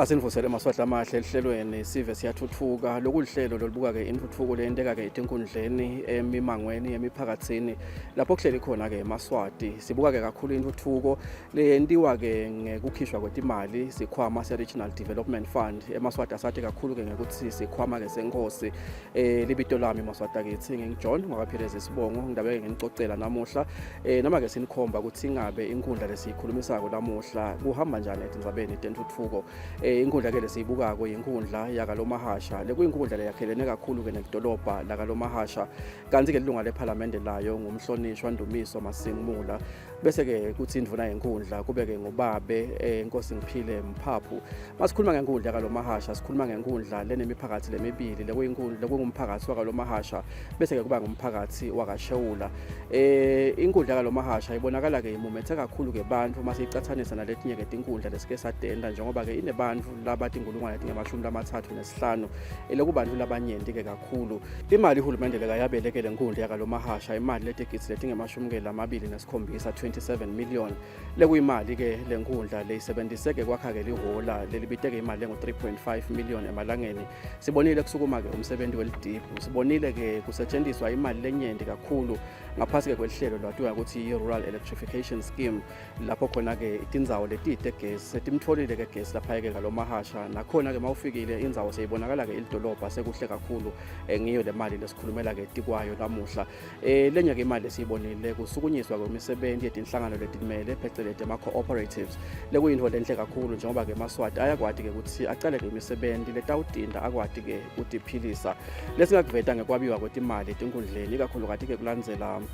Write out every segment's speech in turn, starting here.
Asinivusele emaswahla amahle ehlelweni sive siyathuthuka lokulihlelo lolubuka-ke intuthuko leyenteka-ke etinkundleni emimangweni emiphakathini lapho kuhleli khona-ke emaswati sibuka-ke kakhulu intuthuko leyentiwa-ke ngekukhishwa kwetimali sikhwama se-regional development fund emaswati asati kakhulu-ke ngekuthi sikhwama-ke senkosi um libito lami maswati akithi ngingujohn ngwakaphilezi isibongo ngidabeke nginicocela namuhla um noma-ke sinikhomba ukuthi ingabe inkundla lesiyikhulumisako lamuhla kuhamba njani etindzabeni tentfutfuko um inkundla-ke lesiyibukako yinkundla yakalomahasha lekuyinkundla leyakhelene kakhulu-ke nelidolobha lakalomahasha kanti-ke lilunga lephalamende layo ngumhlonishwa Ndumiso Masingmula bese-ke kuthi indvuna yenkundla kube-ke ngubabe eh, Nkosi Ngiphile Mphaphu masikhuluma ngenkundla yakalomahasha sikhuluma ngenkundla lenemiphakathi lemibili lekuyinkundla lekungumphakathi wakalomahasha bese-ke kuba ngumphakathi wakashewula eh inkundla yakalomahasha ibonakala-ke imumethe kakhulu-ke bantfu masiyicathanisa naletinye-ke tinkundla lesike satenda njengoba-ke inebantfu labatinkulungwane letingemashumi lamathathu nesihlanu lekubantfu labanyenti-ke kakhulu Imali uhulumende lekayabeleke lenkundla yakalomahasha imali letigidzi letingemashumi lamabili nesikhombisa 27 million lekuyimali ke lenkundla leyisebenzise-ke kwakha-ke lihola lelibiteke imali lengu-3.5 million emalangeni sibonile kusukuma-ke umsebenti welidibhu sibonile-ke kusetshenziswa imali lenyenti kakhulu ngaphasi-ke kwelihlelo lwatiwa ukuthi i-rural electrification scheme lapho khona-ke tindzawo letite gesi setimtfolile-ke gesi laphaya-ke ngalomahasha nakhona-ke uma ufikile indzawo seyibonakala-ke ilidolobha sekuhle kakhulu eh, ngiyo le mali lesikhulumela-ke tikwayo lamuhla um lenye-ke imali lesiyibonile kusukunyiswa kwemisebenti yetinhlangano letimele pheceleti ama-cooperatives lekuyintfo lenhle kakhulu njengoba-ke emaswati ayakwati-ke ukuthi acale-ke imisebenti letawutinda akwati-ke kutiphilisa lesingakuveta ngekwabiwa kwetimali etinkundleni ikakhulukati-ke kulandzela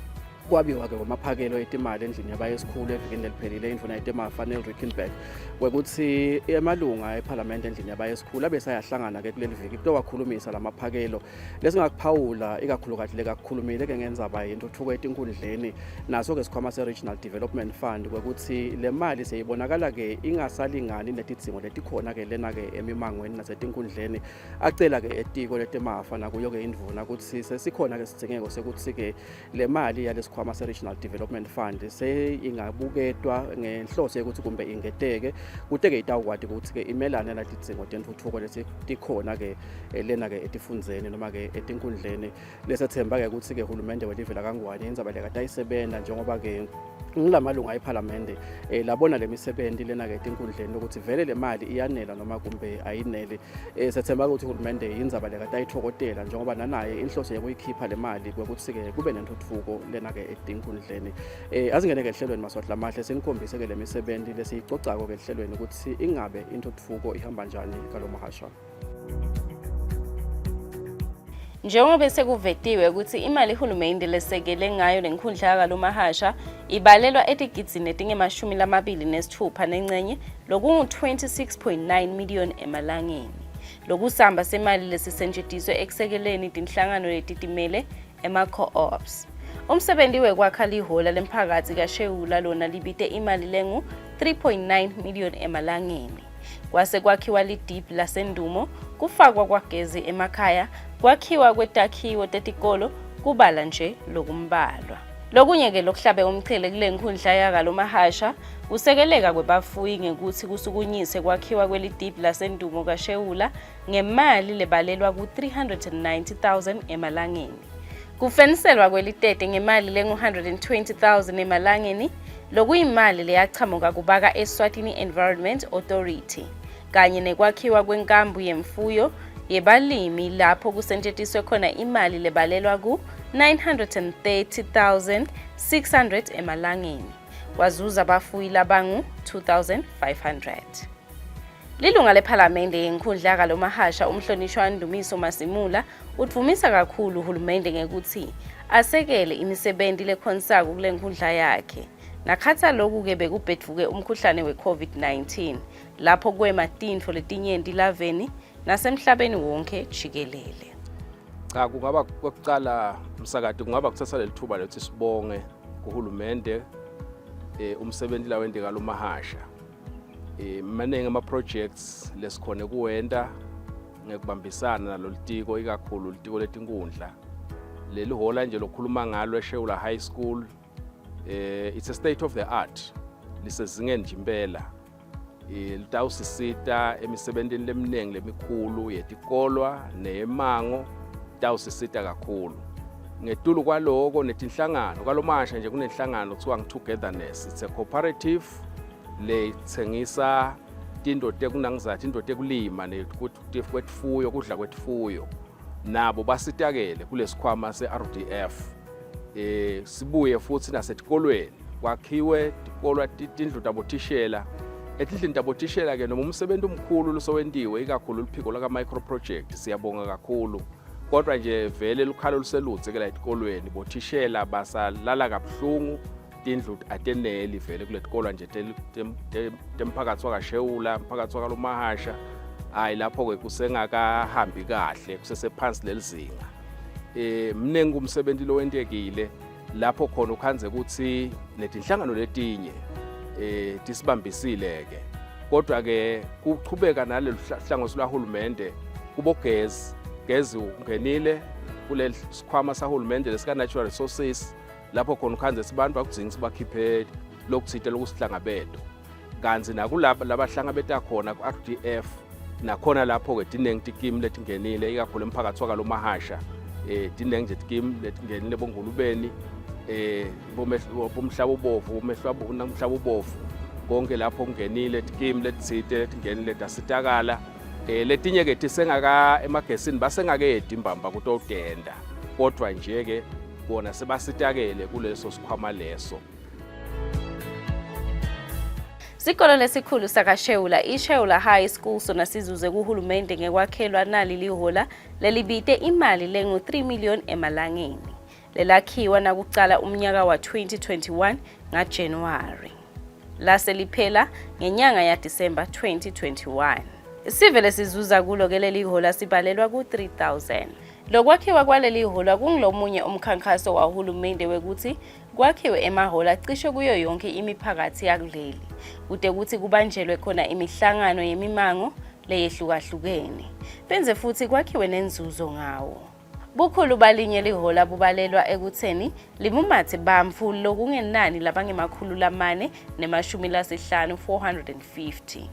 Kwabiwa-ke kwemaphakelo etimali endlini yabayesikhulu evikini leliphelile indvuna yetemafa Neil Rickenberg kwekutsi emalunga ephalamende endlini yabayesikhulu abe sayahlangana-ke kuleli viki kutowakhulumisa lamaphakelo lesingakuphawula ikakhulukati lekakukhulumile-ke ngendzaba yentuthuko etinkundleni naso-ke sikhwama se-regional development fund kwekutsi le mali seyibonakala-ke ingasalingani netidzingo letikhona-ke lena-ke emimangweni nasetinkundleni acela-ke etiko letemafa nakuyo-ke indvuna kutsi sesikhona-ke sidzingeko sekutsi-ke Le mali yalesikhwama se-Regional Development Fund seyingabuketwa ngenhloso yekutsi kumbe ingeteke kute-ke itawukwati kutsi-ke imelane natidzingo tentfutfuko letikhona-ke eh, lena-ke etifundzeni noma-ke etinkundleni lesethemba-ke kutsi-ke hulumende welive lakangwane indzaba lekatayisebenta njengoba-ke ngilamalunga ephalamende eh, labona lemisebenti lena-ke etinkundleni lokuthi vele le mali iyanela noma kumbe ayineli Eh sethemba ukuthi uhulumende indzaba lekatayithokotela njengoba nanaye inhloso yekuyikhipha le mali kwekutsi-ke kube nentutfuko lena-ke etinkundleni. Eh asingene-ke ehlelweni Maswati Lamahle sinikhombise-ke le misebenti lesiyicocako-ke ehlelweni ukuthi ingabe intutfuko ihamba njani kalomahasha. Njengoba sekuvetiwe ukuthi imali uhulumende lesekele ngayo lenkhundla yakalomahasha ibalelwa etigidzini letingemashumi lamabili nesitfupha nencenye lokungu-26.9 million emalangeni. Lokusamba semali lesisetjentiswe ekusekeleni tinhlangano letitimele ema-co-ops. Umsebenti wekwakha lihhola lemphakatsi kaShewula lona libite imali lengu-3.9 million emalangeni. Kwase kwakhiwa lidibhi laseNdumo, kufakwa kwagezi emakhaya, kwakhiwa kwetakhiwo tetikolo, kubala nje lokumbalwa. Lokunye-ke lokuhlabe umchele kule nkhundla yakalomahasha kusekeleka kwebafuyi ngekutsi kusukunyise kwakhiwa kwelidibhi laseNdumo kaShewula ngemali lebalelwa ku-390 000 emalangeni. Kufeniselwa kwelitete ngemali lengu-120 000 emalangeni lokuyimali leyachamuka kubaka Eswatini Environment Authority kanye nekwakhiwa kwenkambu yemfuyo yebalimi lapho kusentshetiswe khona imali lebalelwa ku-930 600 emalangeni kwazuza abafuyi labangu-2500. Lilunga lephalamende yenkhundla kaLomahasha umhlonishwa Ndumiso Masimula udvumisa kakhulu uhulumende ngekutsi asekele imisebenti lekhonsako kule nkhundla yakhe. Nakhatsa loku-ke bekubhedvuke umkhuhlane we-COVID-19 lapho kwema tintfo letinyenti laveni nasemhlabeni wonke jikelele. Cha kungaba kwekucala msakati kungaba kuthatha leli thuba lethi sibonge kuhulumende eh umsebenzi lawenteka lomahasha eh maningi ama projects lesikhona kuwenta ngekubambisana nalolitiko ikakhulu litiko letinkundla leli hola nje lokhuluma ngalo eShewula High School eh it's a state of the art lisezingeni nje impela. Litawusisita emisebentini leminingi lemikhulu yetikolwa neyemango, tawusisita kakhulu. Ngetulu kwaloko netinhlangano kalomasha nje kunenhlangano kuthiwa ngi-Togetherness, it's a cooperative lethengisa tinto tekunangizathi into tekulima kwetfuyo kudla kwetfuyo nabo basitakele kulesikhwama se-RDF. Sibuye futhi nasetikolweni kwakhiwe tikolwa tindlu tabothishela. Etindlini tabothishela ke noma umsebenzi omkhulu lusowentiwe ikakhulu luphiko laka micro project, siyabonga kakhulu, kodwa nje vele lukhalo luselutse ke la etikolweni, bothishela basalala kabuhlungu, tindlu ateneli vele kuletikolwa nje temphakathi wakashewula, umphakathi wakalomahasha. Hayi, lapho-ke kusengakahambi kahle, kusesephansi lelizinga. Mningi umsebenzi lowentekile lapho khona ukhandze ukuthi netinhlangano letinye tisibambisile ke, kodwa ke kuchubeka nalolu hlangothi lwahulumende kubogezi gezi ungenile kule sikhwama sahulumende lesika natural resources, lapho khona ukhandze sibantu akudzingi sibakhiphe lokuthite lokusihlangabetwa, kanti nakulaba labahlangabeta khona ku-RDF nakhona lapho-ke tiningi tikimu letingenile ikakhulu emphakathi wakalomahasha. Tiningi nje tikimu letingenile bongulubeni, bomhlaba ubovu, bomhlaba ubovu konke lapho kungenile tikimu letitsite letingenile tasitakala. Letinye ke tisengaka emagesini basengakedi mbamba kutotenda, kodwa nje ke bona sebasitakele kuleso sikhwama leso. Sikolo lesikhulu sakaShewula, iShewula High School, sona sizuze kuhulumende ngekwakhelwa nali lihola lelibite imali lengu-3 million emalangeni, lelakhiwa nakucala umnyaka wa-2021 ngaJanuwari, lase liphela ngenyanga yaDisemba 2021. Sive lesizuza kulo-ke leli hola sibalelwa ku-3000. Lokwakhiwa kwaleli hola kungulomunye umkhankaso wahulumende wekuthi kwakhiwe emahhola cishe kuyo yonke imiphakathi yakuleli, kute kuthi kubanjelwe khona imihlangano yemimango leyehlukahlukene, phindze futhi kwakhiwe nenzuzo ngawo. Bukhulu balinye lihola bubalelwa ekutheni limumathe bantfu lokungenani labangema-450, 450.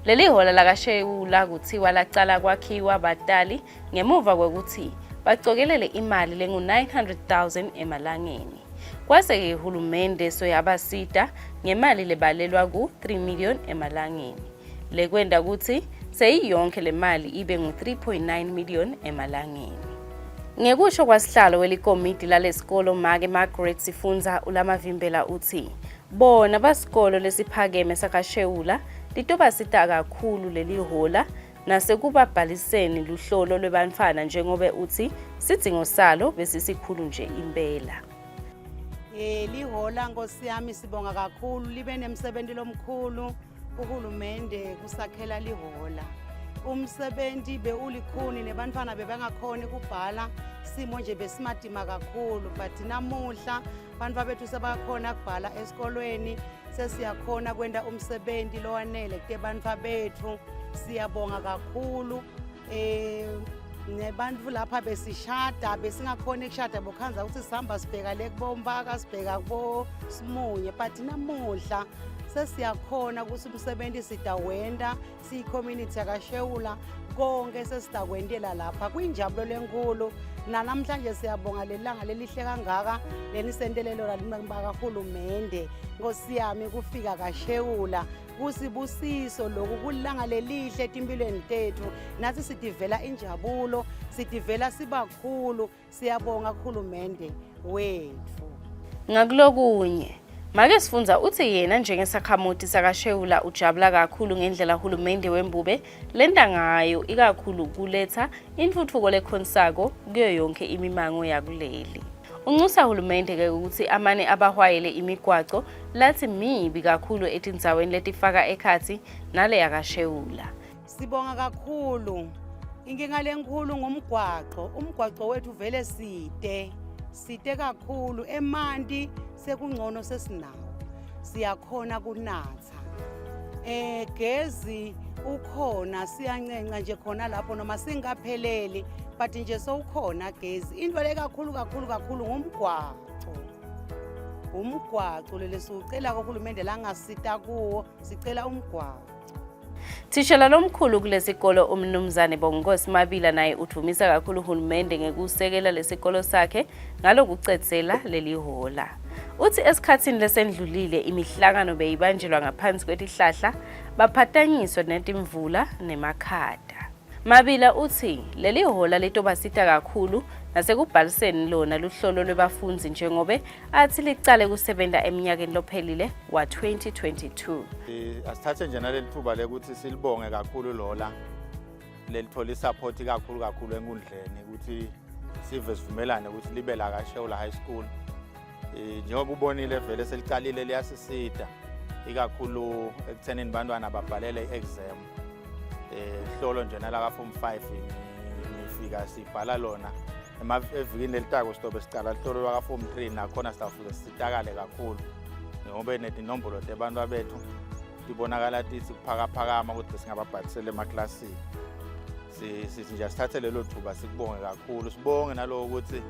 Leli hola lakaShewula kuthiwa lacala kwakhiwa batali ngemuva kwekuthi bacokelele imali lengu-900,000 emalangeni. Kwase-ke hulumende soyabasita ngemali lebalelwa ku-3 million emalangeni. Lekwenta kutsi seyiyonke le mali ibe ngu-3.9 million emalangeni. Ngekusho kwasihlalo welikomidi lalesikolo make Margaret Sifundza uLamavimbela uthi bona basikolo lesiphakeme sakaShewula litobasita kakhulu leli hola nasekubabhaliseni luhlolo lwebantfwana, njengobe uthi sidzingo salo besisikhulu nje impela. Lihola Nkosi yami, sibonga kakhulu, libe nemsebenzi lomkhulu uhulumende kusakhela lihola. Umsebenzi bewulikhuni nebantfwana bebangakhoni kubhala, simo nje besimatima kakhulu, but namuhla bantfwana bethu sebakhona kubhala esikolweni, sesiyakhona kwenta umsebenzi lowanele kute bantfwana bethu. Siyabonga kakhulu. Nebantu lapha besishada besingakhona ukushada, bokhandza ukuthi sihamba sibheka le kubombaka, sibheka kubo simunye, but namuhla sesiyakhona ukuthi umsebenzi sidawenda siyi-community yakashewula, konke sesidakwentela lapha kuyinjabulo lenkulu. Nanamhlanje siyabonga lelanga lelihle kangaka lenisentele lona bakahulumende. Nkosi yami, kufika kashewula kusibusiso lokhu, kulanga lelihle etimpilweni tethu, nathi sitivela injabulo, sitivela sibakhulu. Siyabonga kuhulumende wethu. Ngakulokunye, make Sifundza uthi yena njengesakhamuti sakaShewula ujabula kakhulu ngendlela hulumende wembube lenta ngayo, ikakhulu kuletha intfutfuko lekhonsako kuyo yonke imimango yakuleli. Unxusa hulumende-ke ukuthi amane abahwayele imigwaco lathi mibi kakhulu etindzaweni letifaka ekhatsi nale yakaShewula. Sibonga kakhulu. Inkinga lenkulu ngumgwaqo. Umgwaqo wethu vele side. Side kakhulu, emanti sekungcono sesinawo. Siyakhona kunatha. Gezi ukhona, siyancenca nje khona lapho noma singapheleli, but nje sowukhona gezi. Into le kakhulu kakhulu kakhulu ngumgwaqo. Umgwaqo lelesiwucela kuhulumende langasita kuwo, sicela umgwaqo. Thishela lomkhulu kulesikolo uMnumzane Bonginkosi Mabila naye udvumisa kakhulu uhulumende ngekusekela lesikolo sakhe ngalokucedzela leli hhola. Uthi esikhatsini lesendlulile imihlangano beyibanjelwa ngaphansi kwetihlahla baphatanyiswa netimvula nemakhata. Mabila uthi leli hhola litobasita kakhulu nasekubhaliseni lona luhlolo lwebafundzi njengobe athi licale kusebenta eminyakeni lophelile wa-2022. Asithathe nje naleli thuba lekuthi silibonge kakhulu lola lelithola isupport kakhulu kakhulu enkundleni ukuthi sive sivumelane ukuthi libe la kaShewula High School. Njengoba ubonile vele selicalile liyasisita ikakhulu ekuthenini bantwana babhalele i-exam. Hlolo nje nala ka form 5 ngifika sibhala lona evikini lelitako sitobe sicala luhlolo lwaka form 3 nakhona sitawufike sitakale kakhulu ngoba netinombolo tebantu abethu tibonakala tithi kuphakaphakama ukuthi singababhalisela emaklasini. Sithi nje asithathe lelo thuba sikubonge kakhulu, sibonge naloko ukuthi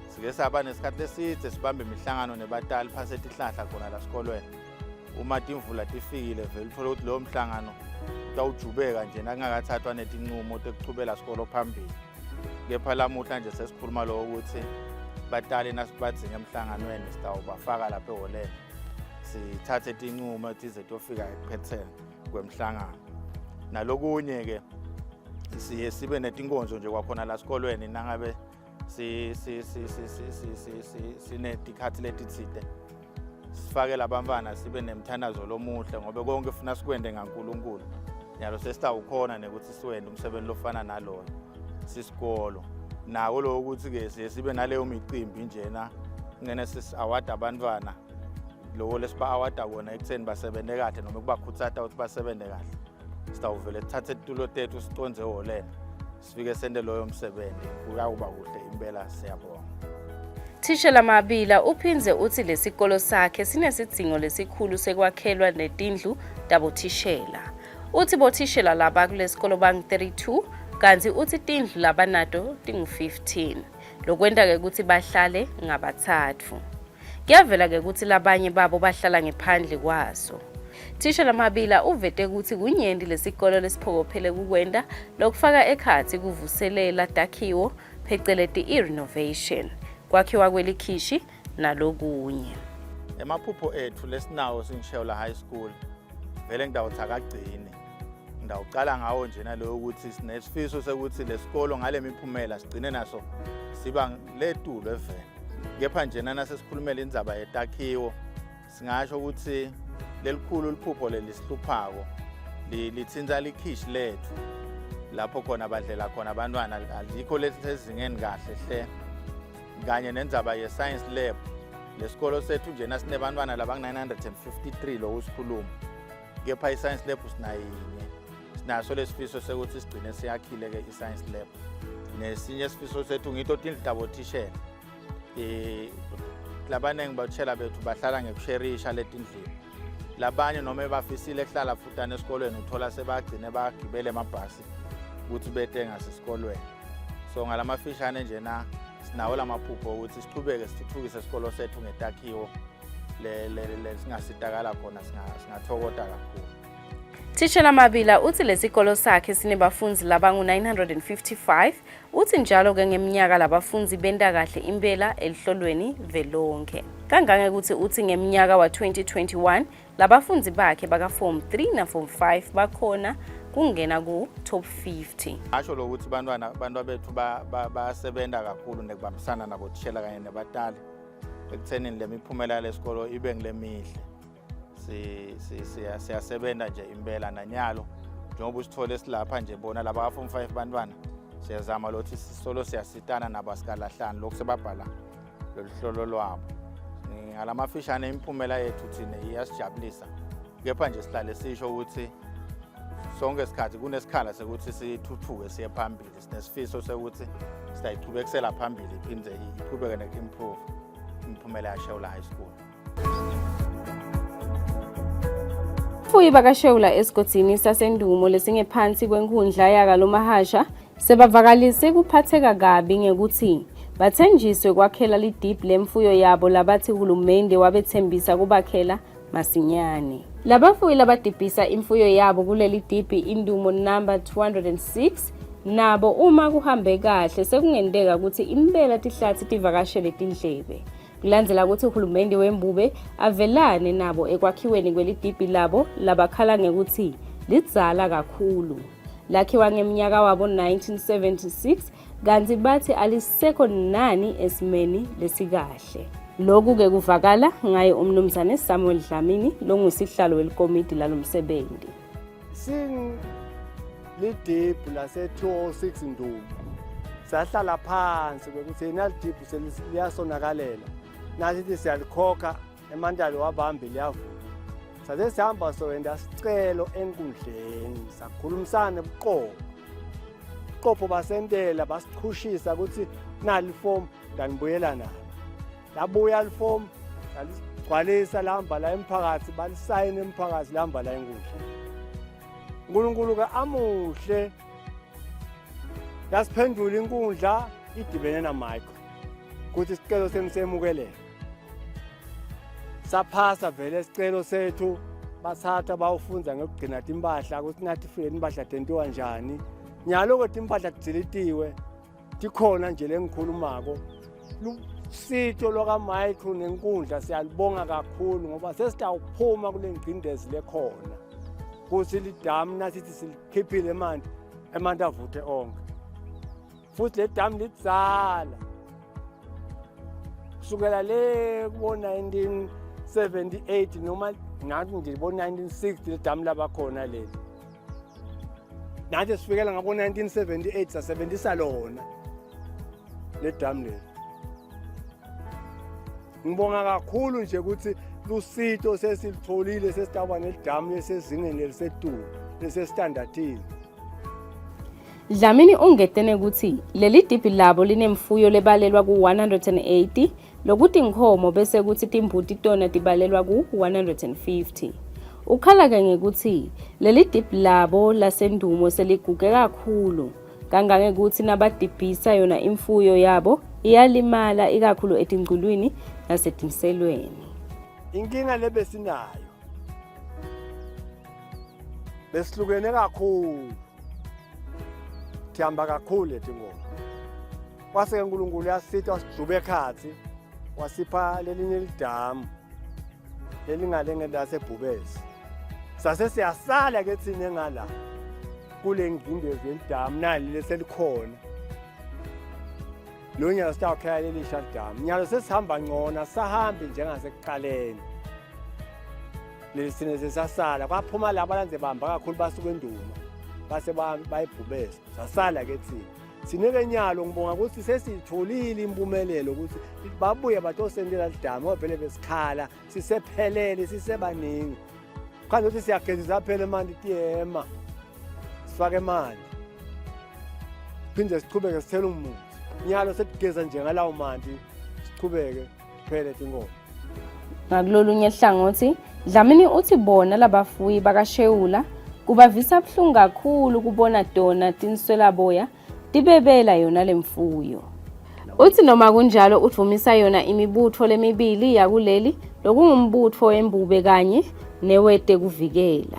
sike saba nesikhathi leside sibambe imihlangano nebatali phasi etihlahla khona la sikolweni. Uma timvula tifikile vele uthole ukuthi lowo mhlangano utawujubeka nje nakungakathathwa netincumo tekuchubela sikolo phambili. Kepha lamuhla nje sesikhuluma lokho ukuthi batali nasibadzinga emhlanganweni sitawubafaka lapha ehholeni sithathe tincumo tize tiyofika ekuphetheni kwemhlangano. Nalokunye-ke siye sibe netinkonzo nje kwakhona la sikolweni nangabe sinetikhathi letitsite sifake labantwana sibe nemthandazo lomuhle ngoba konke funa sikwende ngaNkulunkulu. Nyalo sesitawukhona nekuthi siwende umsebenzi lofana naloyo sisikolo. Nako lokho ukuthi-ke siye sibe naleyo micimbi njena ngene sisi-award abantwana loko lesiba-awada kona ekutheni basebenze kahle noma kubakhutsata ukuthi basebenze kahle. Sitawuvele sithathe titulo tethu siconze ehholeni sifike sente loyo msebenzi, kuyawuba kuhle impela. Siyabonga. Thishela Mabila uphindze uthi lesikolo sakhe sinesidzingo lesikhulu sekwakhelwa netindlu tabothishela. Uthi bothishela laba kulesikolo bangu-32 kanti uthi tindlu labanato tingu-15. Lokwenta-ke ukuthi bahlale ngabathathu. Kuyavela-ke ukuthi labanye babo bahlala ngephandle kwaso. Thishela Mabila uvete ukuthi kunyenti lesikolo lesiphokophele kukwenta lokufaka ekhatsi kuvuselela takhiwo pheceleti i-renovation, kwakhiwa kwelikhishi nalokunye. Emaphupho ethu lesinawo singisheyola High School vele ngidawuthi akagcini. Ngidawucala ngawo nje naloyo ukuthi sinesifiso sekuthi lesikolo ngale miphumela sigcine naso siba letulo eveni. Kepha nje nana sesikhulumela indzaba yetakhiwo singasho ukuthi lelikhulu liphupho lelisihluphako litsintsa likhishi lethu lapho khona badlela khona abantwana alikho lesezingeni kahle hle kanye nendzaba ye-science lab. Lesikolo sethu njena sinebantwana labangu-953 loku sikhuluma, kepha i-science lab sinayinye. Sinaso lesifiso sekuthi sigcine siyakhile-ke i-science lab. Nesinye sifiso sethu ngito tindlu tabothishela. Labaningi bathishela bethu bahlala ngekusherisha letindlini. Labanye noma bafisile kuhlala futana esikolweni uthola sebagcine bagibele emabhasi ukuthi bete ngasesikolweni. So ngalamafishane njena sinawo lamaphupho ukuthi sichubeke sithuthukise isikolo sethu ngetakhiwo lesingasitakala khona, singathokota kakhulu. Thishela Mabila uthi lesikolo sakhe sinebafundzi labangu-955. Uthi njalo-ke ngeminyaka labafundzi benta kahle impela elihlolweni velonke. Kangangekuthi uthi ngeminyaka wa-2021 labafundzi bakhe baka-form 3 na-form 5 bakhona kungena ku-top 50. Asho lokuthi bantwana abantu bethu bayasebenza kakhulu nekubambisana nabothishela kanye nebatali ekuthenini le miphumela yalesikolo ibe ngilemihle. Siyasebenza nje impela nanyalo njengoba usithole silapha nje bona laba ka-form 5 bantwana siyazama lokuthi sisolo siyasitana nabo asikalahlani lokhu sebabhala lolu hlolo lwabo. Ngalamafishane imiphumela yethu thina iyasijabulisa, kepha nje sihlale sisho ukuthi sonke isikhathi kunesikhala sekuthi sithuthuke siye phambili. Sinesifiso sekuthi siyayichubekisela phambili iphinde iqhubeke neku-improve imiphumela yaShewula High School. Abafuyi bakaShewula esigodini saseNdumo lesingephansi kwenkundla yakaLomahasha sebavakalise kuphatheka kabi ngekuthi bathenjiswe kwakhela lidibhi lemfuyo yabo labathi hulumende wabethembisa kubakhela. masinyane. Labafuyi labadibhisa imfuyo yabo kuleli dibhi Indumo number 206 nabo uma kuhambe kahle sekungenteka ukuthi impela tihlathi tivakashele tindlebe. Kulandzela ukuthi uhulumende wembube avelane nabo ekwakhiweni kwelidibhi labo labakhala ngekuthi lidzala kakhulu. Lakhiwa ngeminyaka wabo 1976 kanti bathi alisekho nani esimeni lesikahle. Lokhu-ke kuvakala ngaye uMnumzane Samuel Dlamini longusihlalo welikomidi lalomsebenzi. Sing lidibhu lase-206 Ndumo sahlala phansi kwekuthi yena lidibhu seliyasonakalela nasithi siyalikhokha emantalo wabambi liyavuma sase sihamba soyenda sicelo enkundleni sakhulumisana buqobo buqopho basentela basichushisa ukuthi nali ifomu ndanibuyela nalo labuya lifomu laligcwalisa lahamba la emphakathi balisayina emphakathi lahamba la enkundla uNkulunkulu-ke amuhle yasiphendula inkundla idibene naMichael ukuthi isicelo senu semukeleke saphasa vele isicelo sethu bathatha bawufunza ngekugcina timpahla ukuthi nathi fike impahla tentiwa njani nyalo-ke timpahla tidzilitiwe tikhona nje lengikhulumako lusito lwakaMichael nenkundla siyalibonga kakhulu ngoba sesitawuphuma kule ngcindezi lekhona kuthi lidamu nasithi silikhiphile emanti emanti avuthe onke futhi le damu lidzala kusukela le kubo-1978 noma ngathi nje bo-1960 le damu labakhona leli nathi sifikela ngabo-1978 sasebenzisa lona le damu leli ngibonga kakhulu nje ukuthi lusito sesilitholile sesitawuba nelidamu lesezingeni lelisetulu lesestandathini Dlamini ungetene kutsi leli dibhi labo linemfuyo lebalelwa ku-180 lokutinkhomo bese kutsi timbuti tona tibalelwa ku-150. Ukhala-ke ngekutsi leli dibhi labo lasendumo seliguge kakhulu kangangekutsi nabadibhisa yona imfuyo yabo iyalimala ikakhulu etingculwini nasetinselweni. Inkinga lebesinayo besihlukene kakhulu thihamba kakhulu letingoma kwase-ke uNkulunkulu uyasitha wasijube ekhathi wasipha lelinye lidamu lelingale ngelasebhubesi sase siyasala ke thina engala kule ngcindezi yelidamu nali leselikhona lo nyalo sitawukhela lelisha lidamu nyalo sesihamba ngcono sahambi njengasekuqaleni leli thina sesasala kwaphuma laba landze bamba kakhulu basuka enduma base bayibhubesa sasala ke thina sineke nyalo ngibonga ukuthi sesiyitholile impumelelo ukuthi babuye batosentela lidamu ngoba vele besikhala sisephelele sisebaningi khanze ukuthi siyagezisa phela emanti tiyema sifake emanti phinde sichubeke sithele umuthi nyalo setigeza nje ngalawo manti sichubeke kuphele tinkomo Ngakulolunye hlangothi, Dlamini uthi bona labafuyi bakaShewula kubavisa buhlungu kakhulu kubona tona tinswelaboya tibebela yona lemfuyo. Uthi noma kunjalo udvumisa yona imibutfo lemibili yakuleli lokungumbutfo wembube kanye newetekuvikela.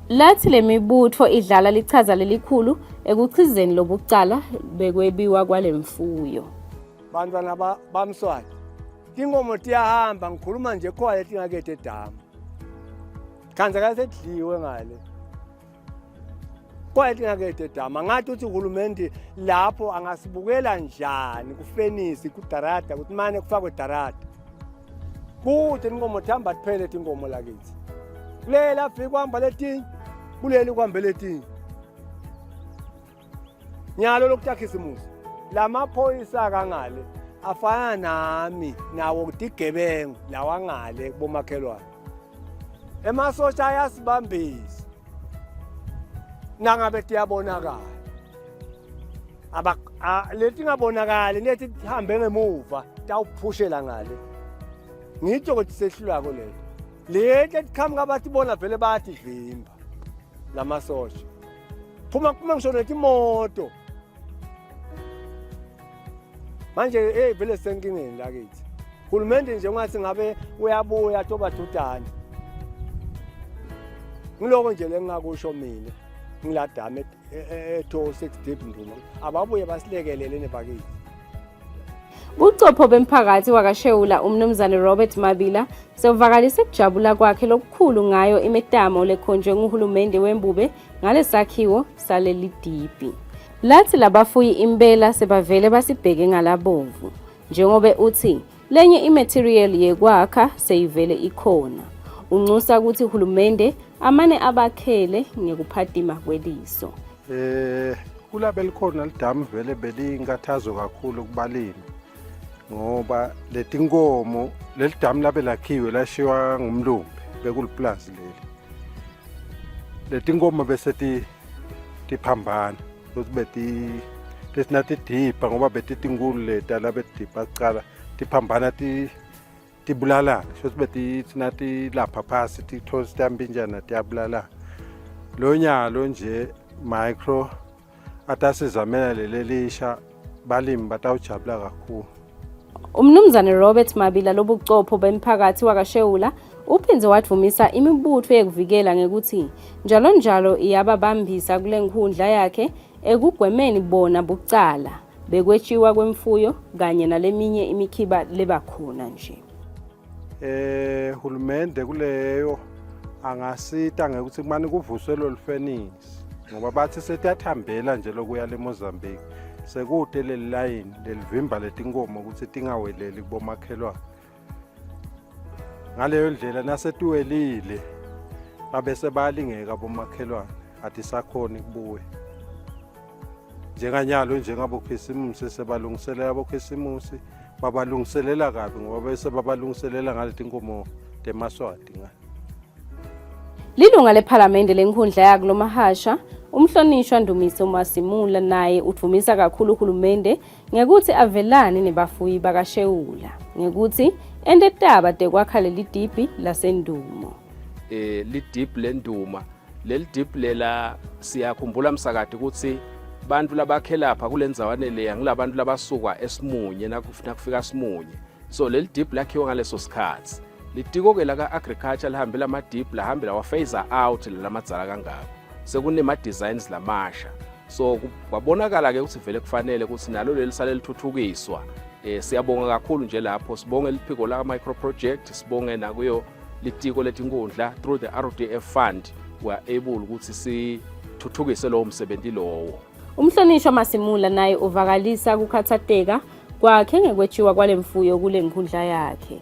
Lathi lemibutfo idlala lichaza lelikhulu ekuchizeni lobucala bekwebiwa kwalemfuyo. Bantwana baMswati tinkomo tiyahamba ngikhuluma nje khona letingakede edamu. Khanza kasedliwe ngale. Kwaye tingakede edamu angathi uthi uhulumende lapho angasibukela njani kufenisi kudarada ukuthi mane kufakwe darada. Kude inkomo thamba kuphele tinkomo lakithi. Kuleli afika kuhamba letinye kuleli kuhambe letinye. Nyalo lokutakhisimusi lamaphoyisa kangale afana nami nawo tigebengu lawa ngale kubomakhelwane. Emasosha ayasibambisa nangabe tiyabonakala. Aba letingabonakali leti tihambe ngemuva tawuphushela ngale. Ngitsho ukuthi sehlulako lento. Leti letiqhamuka batibona vele bayativimba lamasosha. Phuma phuma ngisho netimoto. Manje hey vele senkingeni lakithi. Hulumende nje ungathi ngabe uyabuya tobadudane. Ngiloko nje lengingakusho mina ngiladame e-206 deep Nduma ababuye basilekelele nebakithi. Bucopho bemphakathi wakashewula uMnumzane Robert Mabila sewuvakalise kujabula kwakhe lokukhulu ngayo imitamo lekhonjwe nguhulumende wembube ngalesakhiwo saleli dibhi. Lathi labafuyi impela sebavele basibheke ngalabomvu njengobe uthi lenye imaterial yekwakha seyivele ikhona. Unxusa ukuthi uhulumende amane abakhele ngekuphatima kweliso. Eh kulabe likhona lidamu vele beliyinkathazo kakhulu kubalimi ngoba letinkomo leli damu labe lakhiwe lashiywa ngumlumbi bekuliplazi leli letinkomo bese tiphambana ukuthi beti lesinatidibha ngoba betitinkulu leta labetidibha kucala tiphambana tibulalana sho ukuthi betithi natilapha phasi tithola sitambinjana tiyabulalana lo nyalo nje micro atasizamela lelelisha balimi batawujabula kakhulu. Umnumzane Robert Mabila lobucopho bemphakathi wakashewula uphindze wadvumisa imibutfo yekuvikela ngekuthi njalo njalo iyababambisa kule nkhundla yakhe ekugwemeni bona bucala bekwetshiwa kwemfuyo kanye naleminye imikhiba lebakhona nje. Eh hulumende kuleyo angasita ngekuthi kumane kuvuswe lolu fenisi ngoba bathi setiyathambela nje lokuya leMozambique sekude leli layini lelivimba letinkomo ukuthi tingaweleli kubomakhelwane ngaleyo ndlela nasetiwelile babese bayalingeka bomakhelwane atisakhoni kubuya njenganyalo njengabokhisimusi sebalungiselela abokhisimusi babalungiselela kabi ngoba bese babalungiselela ngaleti nkomo temaswati nga Lilunga lephalamende lenkhundla yakulomahasha umhlonishwa Ndumiso Masimula naye udvumisa kakhulu uhulumende ngekuthi avelane nebafuyi bakashewula ngekuthi ente taba tekwakha leli dibhi lasendumo. Eh lidibhi lenduma leli dibhi lela siyakhumbula msakade ukuthi bantu labakhe lapha kulendzawane leya ngilabantu labasuka esimunye nakufika simunye so leli dibhi lakhiwa ngaleso sikhathi litiko-ke laka-agriculture lihambe lamadibhi lahambe lawa-phase out lamadzala kangako sekunema-designs lamasha so kwabonakala-ke ukuthi vele kufanele ukuthi nalo leli sale lithuthukiswa eh siyabonga kakhulu nje lapho sibonge liphiko la micro project sibonge nakuyo litiko letinkundla through the RDF fund we are able ukuthi sithuthukise lowo msebenzi lowo Umhlonishwa Masimula naye uvakalisa kukhathateka kwakhe ngekwetshiwa kwale mfuyo kule nkundla yakhe.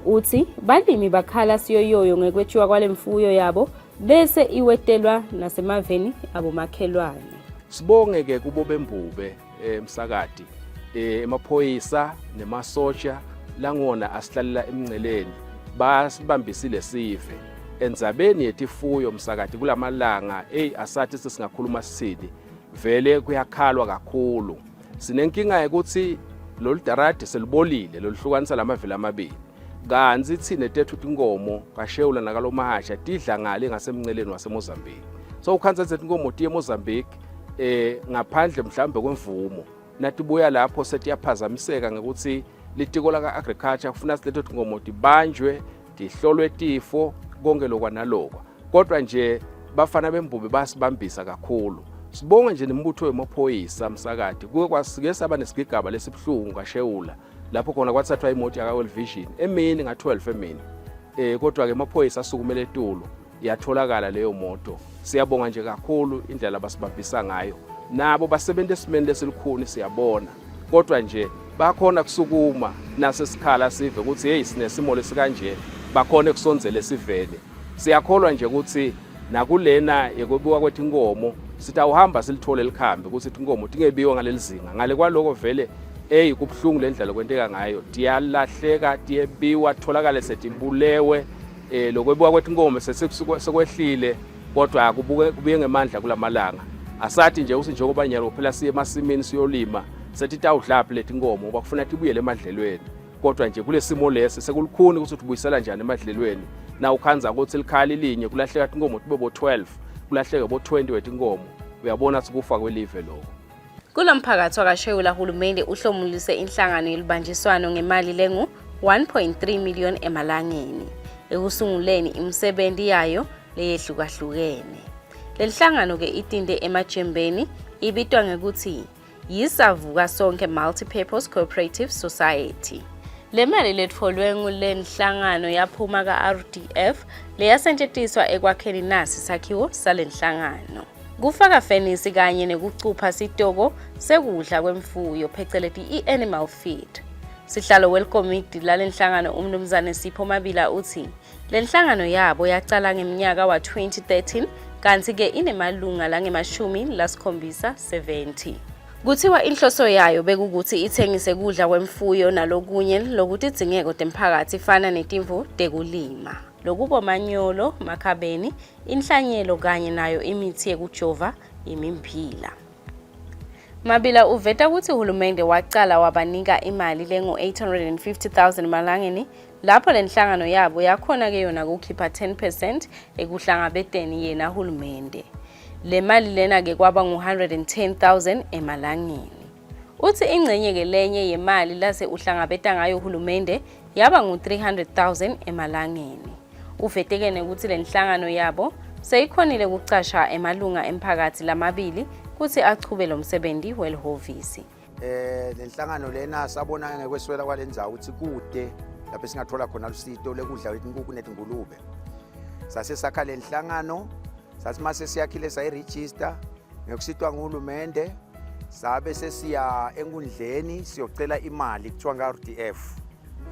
Uthi balimi bakhala siyoyoyo ngekwetshiwa kwale mfuyo yabo bese iwetelwa nasemaveni abomakhelwane. Sibonge ke kubo bembube emsakadi eh, emaphoyisa nemasosha langona asihlalela emngceleni basibambisile sive endzabeni yetifuyo msakadi kulamalanga ey asathi sesingakhuluma sithini vele kuyakhalwa kakhulu sinenkinga yokuthi lolu daradi selibolile loluhlukanisa lamavili amabili kanti thina tethu tinkomo kashewula nakalomahasha tidla ngale ngasemnceleni wasemozambique so ukhansa ukuthi tinkomo tiye emozambique eh ngaphandle mhlawumbe kwemvumo natibuya lapho setiyaphazamiseka ngekuthi litiko laka-agriculture kufuna sileto tinkomo tibanjwe tihlolwe tifo konke lokwa nalokwa kodwa nje bafana bembube basibambisa kakhulu sibonge nje nembutho wemaphoyisa msakade kuke kwasike saba nesigigaba lesibuhlungu kashewula lapho khona kwathathwa imoto yaka-World Vision emini nga-12 emini eh kodwa ke amaphoyisa asukumele etulo yatholakala leyo moto siyabonga nje kakhulu indlela abasibambisa ngayo nabo basebenza esimeni lesilukhuni siyabona kodwa nje bakhona kusukuma nasesikhala sive ukuthi hey sinesimo lesikanje bakhona kusondzela esiveni siyakholwa nje ukuthi nakulena yekwebiwa kwetinkomo sitawuhamba silithole likhambi ukuthi tinkomo tingebiwa ngaleli zinga ngale kwaloko vele eyi kubuhlungu le ndlela kwenteka ngayo tiyalahleka tiyebiwa tholakale setibulewe eh lokwebiwa kwetinkomo sesekwehlile kodwa kubuke kubuye ngemandla kulamalanga asathi nje ukuthi njengoba nyalo phela siye emasimini siyolima sethi tawudlaphi letinkomo ngoba kufuna tibuyele emadlelweni kodwa nje kulesimo lesi sekulukhuni ukuthi utibuyisela njani emadlelweni na ukhanza ukuthi likhaya lilinye kulahleka tinkomo tibe bo-12 kulahleke bo-20 wetinkomo uyabona ukuthi kufa kwelive lokho Kulo mphakathi wakashewula hulumende uhlomulise inhlangano yelibanjiswano ngemali lengu-1.3 million emalangeni ekusunguleni imisebenzi yayo leyehlukahlukene. Lenhlangano-ke itinte emajembeni ibitwa ngekutsi yiSavuka Sonke Multi-Purpose Cooperative Society. Le mali letfolwe ngulenhlangano yaphuma ka-RDF leyasetjentiswa ekwakheni nasi sakhiwo salenhlangano. Kufaka fenisi kanye nekucupha sitoko sekudla kwemfuyo pheceleti i-animal feed. Sihlalo welikomidi lalenhlangano uMnumzane Sipho Mabila uthi lenhlangano yabo yacala ngemnyaka wa-2013 kanti-ke inemalunga langemashumi lasikhombisa 70. Kuthiwa inhloso yayo bekukuthi ithengise kudla kwemfuyo nalokunye lokutidzingeko temphakathi fana netimvu tekulima. Lokubomanyolo, makhabeni, inhlanyelo kanye nayo imithi yekujova imimphila. Mabila uveta ukuthi uhulumende wacala wabanika imali lengu-850,000 malangeni lapho le nhlangano yabo yakhona-ke yona kukhipha 10 percent ekuhlangabeteni yena hulumende. Le mali lena-ke kwaba ngu-110,000 emalangeni. Uthi ingcenye-ke lenye yemali lase uhlangabeta ngayo uhulumende yaba ngu-300,000 emalangeni. Uveteke nekuthi le nhlangano yabo seyikhonile kucasha emalunga emphakathi lamabili kuthi achube lo msebenzi welihhovisi. Eh lenhlangano lena sabona ngekweswela kwalendzawo ukuthi kude lapho singathola khona lusito lekudla inkukhu netingulube. Sase sakha lenhlangano sathi mase siyakhile sayiregister ngekusitwa nguhulumende sabe sesiya enkundleni siyocela imali kuthiwa nga-RDF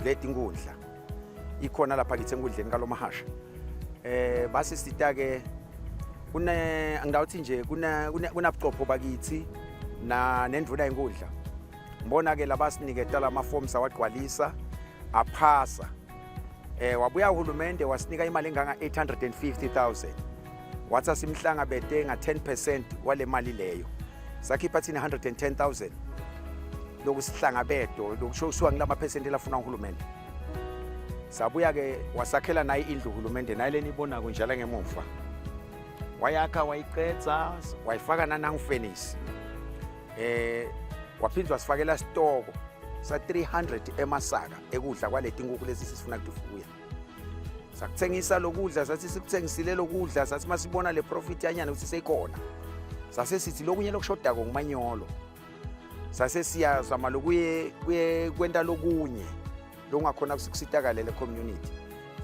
leti nkundla ikhona lapha kithi enkundleni kalomahasha eh basisita ke kune angidawuthi nje kuna kunabucopho bakithi na nendvuna yenkundla ngibona ke labasiniketa lama forms awagcwalisa aphasa eh wabuya uhulumende wasinika imali enganga 850000 wathi asimhlangabete nga 10% wale mali leyo sakhipha thina 110000 lokusihlangabetwa lokusho kusuka ngilama percent lafuna uhulumende sabuya ke wasakhela naye indlu uhulumende naye leni ibonako njalo ngemuva wayakha wayiqedza wayifaka nanangufenisi eh waphinde wasifakela sitoko sa 300 emasaka ekudla kwaleti nkukhu lesi sifuna kutifuya sakuthengisa lokudla sathi sikuthengisile lokudla sathi masibona le profit yanyana ukuthi seyikhona sase sithi lokunye lokushodako ngumanyolo sase siyazama lokuye kuye kwenta lokunye lokungakhona kusitakale le community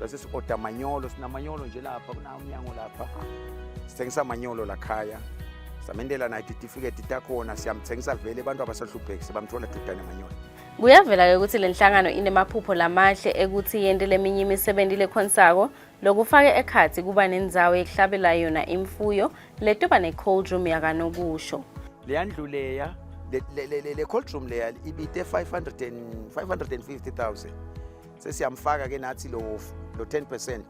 sase si-oda manyolo sinamanyolo nje lapha kunawo umnyango lapha sithengisa manyolo lakhaya samendela naye titifiketi takhona siyamthengisa vele abantu abasahlupheki sebamthola dudane manyolo Kuyavela-ke ukuthi le nhlangano inemaphupho lamahle ekuthi yente leminye imisebenti lekhonsako lokufake ekhatsi kuba nendzawo yekuhlabela yona imfuyo letoba ne-cold room yakanokusho. Leya ndlu leya le cold room leya ibite 550,000 sesiyamfaka ke nathi lo lo 10%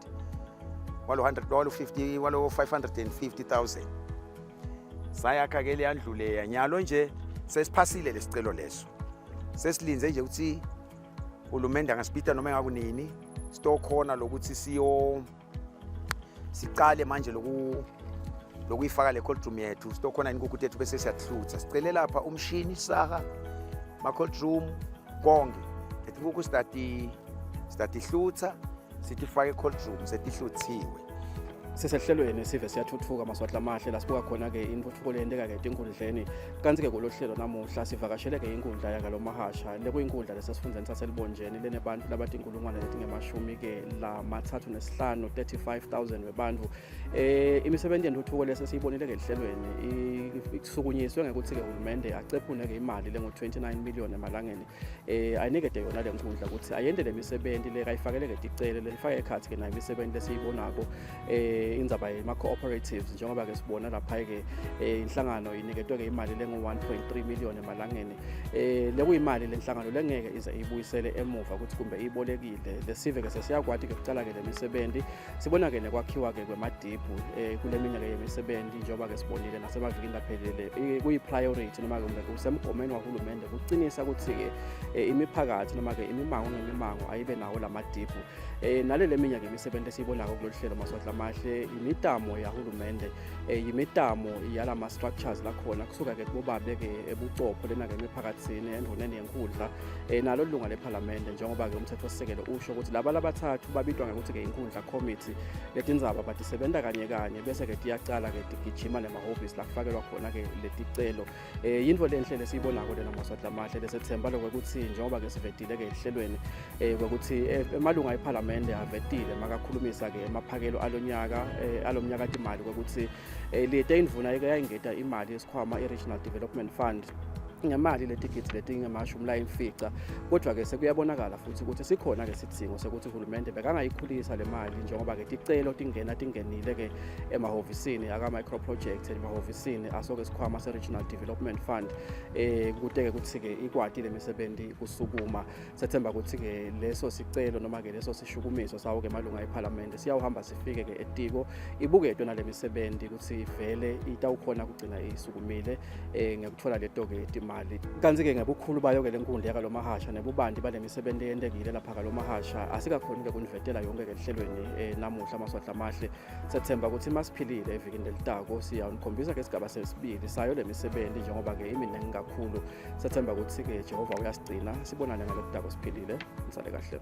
walo 100 walo 50 walo 550,000 sayakha ke leya ndlu leya nyalo nje sesiphasile lesicelo leso sesilinze nje ukuthi uhulumende angasibita noma engakunini sitokhona lokuthi siyo sicale manje loku lokuyifaka le cold room yethu sitokhona inkukhu tethu bese siyahlutha sicele lapha umshini saha ma cold room konke letinkukhu sitati sitatihlutha sitifake cold room setihluthiwe Sisehlelweni sive siyathuthuka Maswatla amahle la sibuka khona-ke intuthuko leyenteka-ke etinkundleni kanti-ke kulo hlelo namuhla sivakashele-ke inkundla yakalomahasha lekuyinkundla lesesifundeni saselibonjeni lenebantu labatinkulungwane letingemashumi-ke lamathathu nesihlanu 35,000 webantfu eh imisebenti yentuthuko lesesiyibonile-ke ehlelweni isukunyiswe ngekuthi-ke hulumende acephune-ke imali lengu-29 million emalangeni eh ayinikete yona le nkundla ukuthi ayente le misebenti le kayifakele ke ticele lefake ekhathi ke nayo imisebenti lesiyibonako eh indzaba yema cooperatives njengoba ke sibona lapha ke eh, inhlangano iniketwe ke imali lengu 1.3 million emalangeni eh lekuyimali lenhlangano lengeke ize ibuyisele emuva ukuthi kumbe ibolekile lesive ke sesiyakwati ke kucala ke lemisebenti Sibona ke nekwakhiwa ke kwemadiphu eh, kule minyaka yemisebenzi njengoba ke sibonile nasemavikini laphelile kuyi-priority noma kumbe kusemgomeni wahulumende kuqinisa ukuthi-ke eh, imiphakathi noma ke imimango ngemimango ayibe nawo la madiphu eh, nalele minyaka imisebenzi esiyibonako kulolu hlelo Maswatla Amahle. le imitamo yahulumende eh, yimitamo yalama structures lakhona kusuka ke kubobabe ke ebucopho lena ke emiphakathini endvuneni yenkhundla eh, nalo lunga lephalamende njengoba ke umthethosisekelo usho ukuthi laba labathathu babitwa ngekuthi ke inkhundla committee letindzaba batisebenta kanye kanye bese ke tiyacala ke tigijima nemahhovisi la kufakelwa khona ke leticelo eh yintfo lenhle lesiyibonako lena maswati lamahle lesethemba lokwekuthi njengoba ke sivetile ke ehlelweni eh kwekuthi eh, emalunga ephalamende avetile makakhulumisa ke emaphakelo alonyaka eh, alomnyaka timali kwekuthi eh, lite indvuna ike yayingeta imali yesikhwama i-Regional Development Fund ngemali letigidzi letingemashumi layimfica kodwa-ke sekuyabonakala futhi ukuthi sikhona-ke sidzingo sekuthi uhulumende bekangayikhulisa le mali njengoba-ke ticelo tingena tingenile-ke emahhovisini aka-micro project emahhovisini asoke sikhwama se-regional development fund eh kute-ke ukuthi-ke ikwati le misebenzi kusukuma sethemba ukuthi-ke leso sicelo noma-ke leso sishukumiso sawo-ke malunga ephalamende siyawuhamba sifike-ke etiko ibuketwe nale misebenzi ukuthi vele itawukhona kugcina isukumile eh ngekuthola leto-ke timali kanti-ke ngebukhulu bayo-ke le nkundla yakalomahasha nebubanti bale misebenzi eyentekile lapha kalomahasha asikakhoni-ke kunivetela yonke-ke ehlelweni eh, namuhla amaswahla amahle Sethemba ukuthi masiphilile evikini lelitako siyawunikhombisa ke sigaba sesibili sayo le misebenzi njengoba ke iminingi kakhulu. Sethemba ukuthi ke Jehova uyasigcina sibonane ngalokudako siphilile. Nisale kahle.